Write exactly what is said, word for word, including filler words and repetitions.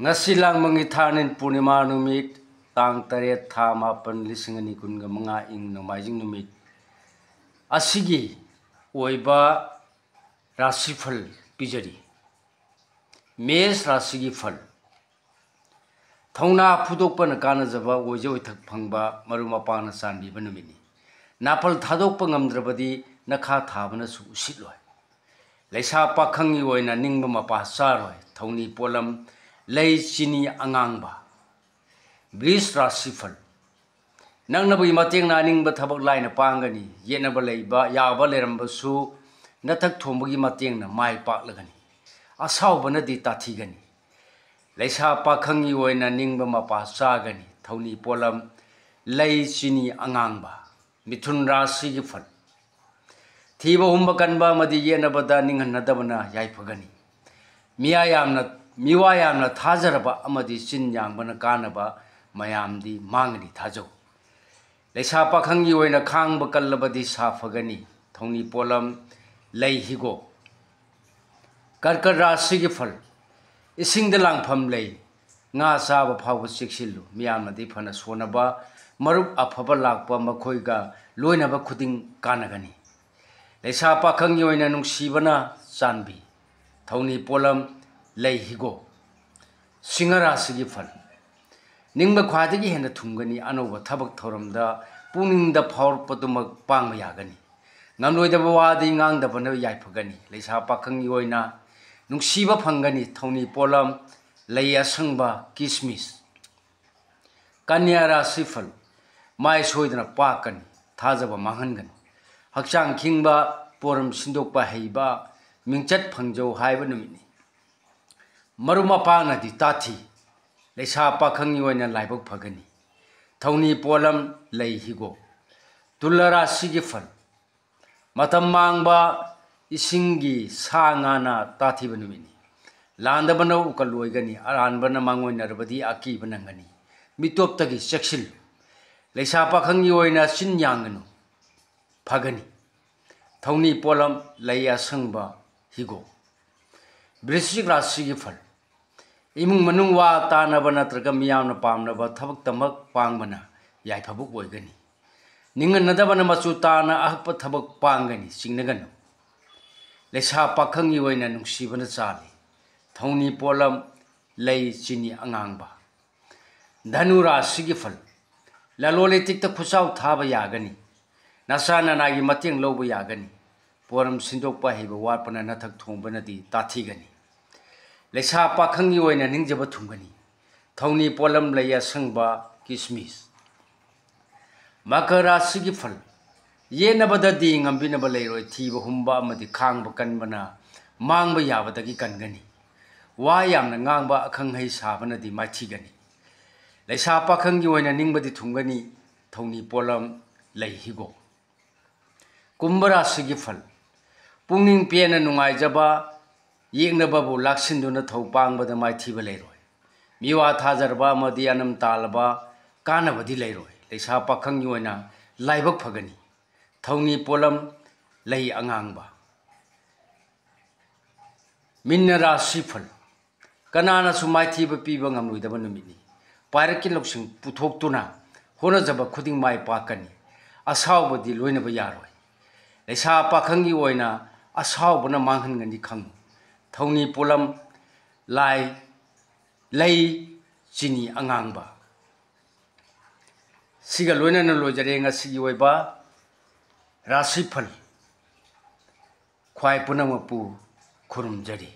ꯉꯁꯤ ꯂꯥꯡꯕꯟꯒꯤ ꯊꯥꯅꯤꯟ ꯄꯨꯔꯅꯤꯃꯥ ꯅꯨꯃꯤꯠ, ꯇꯥꯡ ꯇꯔꯦꯠ, ꯊꯥ ꯃꯥꯄꯟ, ꯂꯤꯁꯤꯡ ꯑꯅꯤ ꯀꯨꯟꯒ ꯃꯉꯥ, ꯏꯪ ꯅꯣꯡꯃꯥꯏꯖꯤꯡ ꯅꯨꯃꯤꯠ ꯑꯁꯤꯒꯤ ꯑꯣꯏꯕ ꯔꯥꯁꯤꯐꯜ ꯄꯤꯖꯔꯤ꯫ ꯃꯦꯁ ꯔꯥꯁꯤꯒꯤ ꯐꯜ꯫ ꯊꯧꯅꯥ ꯐꯨꯗꯣꯛꯄꯅ ꯀꯥꯟꯅꯖꯕ, ꯑꯣꯏꯖ ꯑꯣꯏꯊꯛ ꯐꯪꯕ, ꯃꯔꯨꯞ ꯃꯄꯥꯡꯅ ꯆꯥꯟꯕꯤꯕ ꯅꯨꯃꯤꯠꯅꯤ꯫ ꯅꯥꯄꯜ ꯊꯥꯗꯣꯛꯄ ꯉꯝꯗ꯭ꯔꯕꯗꯤ ꯅꯈꯥ ꯊꯥꯕꯅꯁꯨ ꯎꯁꯤꯠꯂꯣꯏ꯫ ꯂꯩꯁꯥ ꯄꯥꯈꯪꯒꯤ ꯑꯣꯏꯅ ꯅꯤꯡꯕ ꯃꯄꯥ ꯆꯥꯔꯣꯏ꯫ ꯊꯧꯅꯤ ꯄꯣꯠꯂꯝ ꯂꯩ ꯆꯤꯅꯤ ꯑꯉꯥꯡꯕ꯫ ꯕ꯭ꯔꯤꯖ ꯔꯥꯁꯤꯐꯜ꯫ ꯅꯛꯅꯕꯒꯤ ꯃꯇꯦꯡꯅ ꯑꯅꯤꯡꯕ ꯊꯕꯛ ꯂꯥꯏꯅ ꯄꯥꯡꯒꯅꯤ꯫ ꯌꯦꯠꯅꯕ ꯂꯩꯕ ꯌꯥꯕ ꯂꯩꯔꯝꯕꯁꯨ ꯅꯊꯛ ꯊꯣꯡꯕꯒꯤ ꯃꯇꯦꯡꯅ ꯃꯥꯏ ꯄꯥꯛꯂꯒꯅꯤ꯫ ꯑꯁꯥꯎꯕꯅꯗꯤ ꯇꯥꯊꯤꯒꯅꯤ꯫ ꯂꯩꯁꯥ ꯄꯥꯈꯪꯒꯤ ꯑꯣꯏꯅ ꯅꯤꯡꯕ ꯃꯄꯥ ꯆꯥꯒꯅꯤ꯫ ꯊꯧꯅꯤ ꯄꯣꯠꯂꯝ ꯂꯩ ꯆꯤꯅꯤ ꯑꯉꯥꯡꯕ꯫ ꯃꯤꯊꯨꯟ ꯔꯥꯁꯤꯒꯤ ꯐꯜ꯫ ꯊꯤꯕ ꯍꯨꯝꯕ ꯀꯟꯕ ꯑꯃꯗꯤ ꯌꯦꯠꯅꯕꯗ ꯅꯤꯡꯍꯟꯅꯗꯕꯅ ꯌꯥꯏꯐꯒꯅꯤ꯫ ꯃꯤꯌꯥ ꯌꯥꯝꯅ, ꯃꯤꯋꯥ ꯌꯥꯝꯅ ꯊꯥꯖꯔꯕ ꯑꯃꯗꯤ ꯆꯤꯟ ꯌꯥꯡꯕꯅ ꯀꯥꯟꯅꯕ ꯃꯌꯥꯝꯗꯤ ꯃꯥꯡꯒꯅꯤ ꯊꯥꯖꯧ꯫ ꯂꯩꯁꯥ ꯄꯥꯈꯪꯒꯤ ꯑꯣꯏꯅ ꯈꯥꯡꯕ ꯀꯜꯂꯕꯗꯤ ꯁꯥꯐꯒꯅꯤ꯫ ꯊꯧꯅꯤ ꯄꯣꯠꯂꯝ ꯂꯩ ꯍꯤꯒꯣꯛ꯫ ꯀꯔꯀꯠ ꯔꯥꯁꯤꯒꯤ ꯐꯜ꯫ ꯏꯁꯤꯡꯗ ꯂꯥꯡꯐꯝ ꯂꯩ꯫ ꯉꯥ ꯆꯥꯕ ꯐꯥꯎꯕ ꯆꯦꯛꯁꯤꯜꯂꯨ꯫ ꯃꯤꯌꯥꯝꯅꯗꯤ ꯐꯅ ꯁꯣꯟꯅꯕ, ꯃꯔꯨꯞ ꯑꯐꯕ ꯂꯥꯛꯄ ꯃꯈꯣꯏꯒ ꯂꯣꯏꯅꯕ ꯈꯨꯗꯤꯡ ꯀꯥꯟꯅꯒꯅꯤ꯫ ꯂꯩꯁꯥ ꯄꯥꯈꯪꯒꯤ ꯑꯣꯏꯅ ꯅꯨꯡꯁꯤꯕꯅ ꯆꯥꯟꯕꯤ꯫ ꯊꯧꯅꯤ ꯄꯣꯠꯂꯝ ꯂꯩ ꯍꯤꯒꯣꯛ꯫ ꯁꯤꯡꯍ ꯔꯥꯁꯤꯒꯤ ꯐꯜ꯫ ꯅꯤꯡꯕ ꯈ꯭ꯋꯥꯏꯗꯒꯤ ꯍꯦꯟꯅ ꯊꯨꯡꯒꯅꯤ꯫ ꯑꯅꯧꯕ ꯊꯕꯛ ꯊꯧꯔꯝꯗ ꯄꯨꯛꯅꯤꯡꯗ ꯐꯥꯎꯔꯛꯄꯗꯨꯃꯛ ꯄꯥꯡꯕ ꯌꯥꯒꯅꯤ꯫ ꯉꯝꯂꯣꯏꯗꯕ ꯋꯥꯗꯤ ꯉꯥꯡꯗꯕꯅ ꯌꯥꯏꯐꯒꯅꯤ꯫ ꯂꯩꯁꯥ ꯄꯥꯈꯪꯒꯤ ꯑꯣꯏꯅ ꯅꯨꯡꯁꯤꯕ ꯐꯪꯒꯅꯤ꯫ ꯊꯧꯅꯤ ꯄꯣꯠꯂꯝ ꯂꯩ ꯑꯁꯪꯕ, ꯀꯤꯁꯃꯤꯁ꯫ ꯀꯟꯌꯥ ꯔꯥꯁꯤꯐꯜ꯫ ꯃꯥꯏ ꯁꯣꯏꯗꯅ ꯄꯥꯛꯀꯅꯤ꯫ ꯊꯥꯖꯕ ꯃꯥꯡꯍꯟꯒꯅꯨ꯫ ꯍꯛꯆꯥꯡ ꯈꯤꯡꯕ, ꯄꯣꯔꯝ ꯁꯤꯟꯗꯣꯛꯄ ꯍꯩꯕ, ꯃꯤꯡꯆꯠ ꯐꯪꯖꯧ ꯍꯥꯏꯕ ꯅꯨꯃꯤꯠꯅꯤ꯫ ꯃꯔꯨꯞ ꯃꯄꯥꯡꯅꯗꯤ ꯇꯥꯊꯤ꯫ ꯂꯩꯁꯥ ꯄꯥꯈꯪꯒꯤ ꯑꯣꯏꯅ ꯂꯥꯏꯕꯛ ꯐꯒꯅꯤ꯫ ꯊꯧꯅꯤ ꯄꯣꯠꯂꯝ ꯂꯩ ꯍꯤꯒꯣꯛ꯫ ꯇꯨꯂꯥ ꯔꯥꯁꯤꯒꯤ ꯐꯜ꯫ ꯃꯇꯝ ꯃꯥꯡꯕ, ꯏꯁꯤꯡꯒꯤ ꯁꯥ ꯉꯥꯅ ꯇꯥꯊꯤꯕ ꯅꯨꯃꯤꯠꯅꯤ꯫ ꯂꯥꯟꯗꯕꯅ ꯎꯀꯜ ꯑꯣꯏꯒꯅꯤ꯫ ꯑꯔꯥꯟꯕꯅ ꯃꯥꯡꯑꯣꯏꯅꯔꯕꯗꯤ ꯑꯀꯤꯕ ꯅꯪꯒꯅꯤ꯫ ꯃꯤꯇꯣꯞꯇꯒꯤ ꯆꯦꯛꯁꯤꯜꯂꯨ꯫ ꯂꯩꯁꯥ ꯄꯥꯈꯪꯒꯤ ꯑꯣꯏꯅ ꯆꯤꯟ ꯌꯥꯡꯒꯅꯨ꯫ ꯐꯒꯅꯤ꯫ ꯊꯧꯅꯤ ꯄꯣꯠꯂꯝ ꯂꯩ ꯑꯁꯪꯕ ꯍꯤꯒꯣꯛ꯫ ꯕ꯭ꯔꯤꯁꯆꯤꯛ ꯔꯥꯁꯤꯒꯤ ꯐꯜ꯫ ꯏꯃꯨꯡ ꯃꯅꯨꯡ ꯋꯥ ꯇꯥꯅꯕ ꯅꯠꯇ꯭ꯔꯒ ꯃꯤꯌꯥꯝꯅ ꯄꯥꯝꯅꯕ ꯊꯕꯛꯇꯃꯛ ꯄꯥꯡꯕꯅ ꯌꯥꯏꯐꯕ ꯑꯣꯏꯒꯅꯤ꯫ ꯅꯤꯡꯍꯟꯅꯗꯕꯅ ꯃꯆꯨ ꯇꯥꯅ ꯑꯍꯛꯄ ꯊꯕꯛ ꯄꯥꯡꯒꯅꯤ, ꯆꯤꯡꯅꯒꯅꯨ꯫ ꯂꯩꯁꯥ ꯄꯥꯈꯪꯒꯤ ꯑꯣꯏꯅ ꯅꯨꯡꯁꯤꯕꯅ ꯆꯥꯜꯂꯤ꯫ ꯊꯧꯅꯤ ꯄꯣꯠꯂꯝ, ꯂꯩ, ꯆꯤꯅꯤ ꯑꯉꯥꯡꯕ꯫ ꯙꯅꯨ ꯔꯥꯁꯤꯒꯤ ꯐꯜ꯫ ꯂꯂꯣꯟ ꯏꯇꯤꯛꯇ ꯈꯨꯠꯆꯥꯎ ꯊꯥꯕ ꯌꯥꯒꯅꯤ꯫ ꯅꯆꯥ ꯅꯅꯥꯒꯤ ꯃꯇꯦꯡ ꯂꯧꯕ ꯌꯥꯒꯅꯤ꯫ ꯄꯣꯔꯝ ꯁꯤꯟꯗꯣꯛꯄ ꯍꯩꯕ ꯋꯥꯠꯄꯅ ꯅꯊꯛ ꯊꯣꯡꯕꯅꯗꯤ ꯇꯥꯊꯤꯒꯅꯤ꯫ ꯂꯩꯁꯥ ꯄꯥꯈꯪꯒꯤ ꯑꯣꯏꯅ ꯅꯤꯡꯖꯕ ꯊꯨꯡꯒꯅꯤ꯫ ꯊꯧꯅꯤ ꯄꯣꯠꯂꯝ, ꯂꯩ ꯑꯁꯪꯕ, ꯀꯤꯁꯃꯤꯁ꯫ ꯃꯀꯔ ꯔꯥꯁꯤꯒꯤ ꯐꯜ꯫ ꯌꯦꯠꯅꯕꯗꯗꯤ ꯉꯝꯕꯤꯅꯕ ꯂꯩꯔꯣꯏ, ꯊꯤꯕ ꯍꯨꯝꯕ ꯑꯃꯗꯤ ꯈꯥꯡꯕ ꯀꯟꯕꯅ ꯃꯥꯡꯕ ꯌꯥꯕꯗꯒꯤ ꯀꯟꯒꯅꯤ꯫ ꯋꯥ ꯌꯥꯝꯅ ꯉꯥꯡꯕ, ꯑꯈꯪ ꯑꯍꯩ ꯁꯥꯕꯅꯗꯤ ꯃꯥꯏꯊꯤꯒꯅꯤ꯫ ꯂꯩꯁꯥ ꯄꯥꯈꯪꯒꯤ ꯑꯣꯏꯅ ꯅꯤꯡꯕꯗꯤ ꯊꯨꯡꯒꯅꯤ꯫ ꯊꯧꯅꯤ ꯄꯣꯠꯂꯝ, ꯂꯩ ꯍꯤꯒꯣꯛ꯫ ꯀꯨꯝꯚ ꯔꯥꯁꯤꯒꯤ ꯐꯜ꯫ ꯄꯨꯛꯅꯤꯡ ꯄꯦꯟꯅ ꯅꯨꯡꯉꯥꯏꯖꯕ, ꯌꯦꯛꯅꯕꯕꯨ ꯂꯥꯛꯁꯤꯟꯗꯨꯅ ꯊꯧ ꯄꯥꯡꯕꯗ ꯃꯥꯏꯊꯤꯕ ꯂꯩꯔꯣꯏ꯫ ꯃꯤꯋꯥ ꯊꯥꯖꯔꯕ ꯑꯃꯗꯤ ꯑꯅꯝ ꯇꯥꯜꯂꯕ ꯀꯥꯟꯅꯕꯗꯤ ꯂꯩꯔꯣꯏ꯫ ꯂꯩꯁꯥ ꯄꯥꯈꯪꯒꯤ ꯑꯣꯏꯅ ꯂꯥꯏꯕꯛ ꯐꯒꯅꯤ꯫ ꯊꯧꯅꯤ ꯄꯣꯠꯂꯝ, ꯂꯩ ꯑꯉꯥꯡꯕ꯫ ꯃꯤꯟꯅ ꯔꯥꯁꯤꯐꯜ꯫ ꯀꯅꯥꯅꯁꯨ ꯃꯥꯏꯊꯤꯕ ꯄꯤꯕ ꯉꯝꯂꯣꯏꯗꯕ ꯅꯨꯃꯤꯠꯅꯤ꯫ ꯄꯥꯏꯔꯛꯀꯤ ꯂꯧꯁꯤꯡ ꯄꯨꯊꯣꯛꯇꯨꯅ ꯍꯣꯠꯅꯖꯕ ꯈꯨꯗꯤꯡ ꯃꯥꯏ ꯄꯥꯛꯀꯅꯤ꯫ ꯑꯁꯥꯎꯕꯗꯤ ꯂꯣꯏꯅꯕ ꯌꯥꯔꯣꯏ꯫ ꯂꯩꯁꯥ ꯄꯥꯈꯪꯒꯤ ꯑꯣꯏꯅ ꯑꯁꯥꯎꯕꯅ ꯃꯥꯡꯍꯟꯒꯅꯤ ꯈꯪꯉꯨ꯫ ꯊꯧꯅꯤ ꯄꯣꯠꯂꯝ, ꯂꯥꯏ, ꯂꯩ, ꯆꯤꯅꯤ ꯑꯉꯥꯡꯕ꯫ ꯁꯤꯒ ꯂꯣꯏꯅꯅ ꯂꯣꯏꯖꯔꯦ ꯉꯁꯤꯒꯤ ꯑꯣꯏꯕ ꯔꯥꯁꯤꯐꯜ꯫ ꯈ꯭ꯋꯥꯏ ꯄꯨꯝꯅꯃꯛꯄꯨ ꯈꯨꯔꯨꯝꯖꯔꯤ꯫